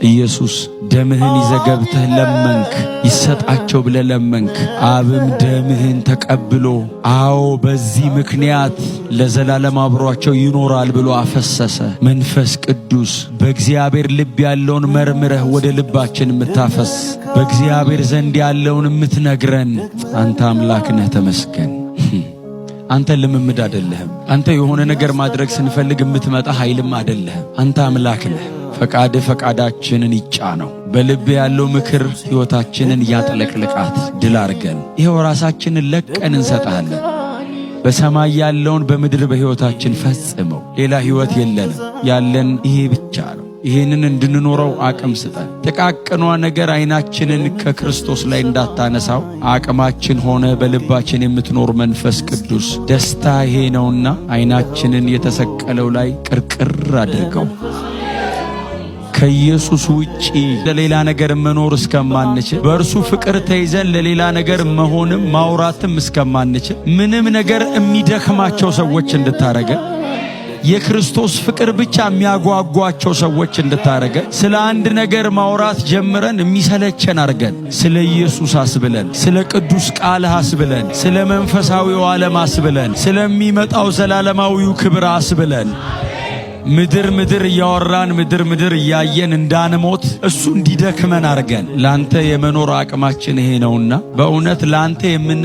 ኢየሱስ፣ ደምህን ይዘህ ገብተህ ለመንክ፣ ይሰጣቸው ብለህ ለመንክ። አብም ደምህን ተቀብሎ አዎ በዚህ ምክንያት ለዘላለም አብሯቸው ይኖራል ብሎ አፈሰሰ። መንፈስ ቅዱስ፣ በእግዚአብሔር ልብ ያለውን መርምረህ ወደ ልባችን የምታፈስ፣ በእግዚአብሔር ዘንድ ያለውን የምትነግረን አንተ አምላክ ነህ። ተመስገን። አንተ ልምምድ አይደለህም። አንተ የሆነ ነገር ማድረግ ስንፈልግ የምትመጣ ኃይልም አይደለህም። አንተ አምላክ ነህ። ፈቃድ ፈቃዳችንን ይጫነው። በልብ ያለው ምክር ሕይወታችንን ያጥለቅልቃት። ድል አርገን ይኸው ራሳችንን ለቀን እንሰጥሃለን። በሰማይ ያለውን በምድር በሕይወታችን ፈጽመው። ሌላ ሕይወት የለንም። ያለን ይሄ ብቻ ነው። ይህንን እንድንኖረው አቅም ስጠን። ጥቃቅኗ ነገር ዓይናችንን ከክርስቶስ ላይ እንዳታነሳው አቅማችን ሆነ በልባችን የምትኖር መንፈስ ቅዱስ፣ ደስታ ይሄ ነውና ዓይናችንን የተሰቀለው ላይ ቅርቅር አድርገው። ከኢየሱስ ውጪ ለሌላ ነገር መኖር እስከማንችል፣ በእርሱ ፍቅር ተይዘን ለሌላ ነገር መሆንም ማውራትም እስከማንችል፣ ምንም ነገር የሚደክማቸው ሰዎች እንድታረገን፣ የክርስቶስ ፍቅር ብቻ የሚያጓጓቸው ሰዎች እንድታረገን፣ ስለ አንድ ነገር ማውራት ጀምረን የሚሰለቸን አርገን፣ ስለ ኢየሱስ አስብለን፣ ስለ ቅዱስ ቃልህ አስብለን፣ ስለ መንፈሳዊው ዓለም አስብለን፣ ስለሚመጣው ዘላለማዊው ክብር አስብለን፣ ምድር ምድር እያወራን ምድር ምድር እያየን እንዳንሞት እሱ እንዲደክመን አርገን፣ ላንተ የመኖር አቅማችን ይሄ ነውና በእውነት ላንተ የምን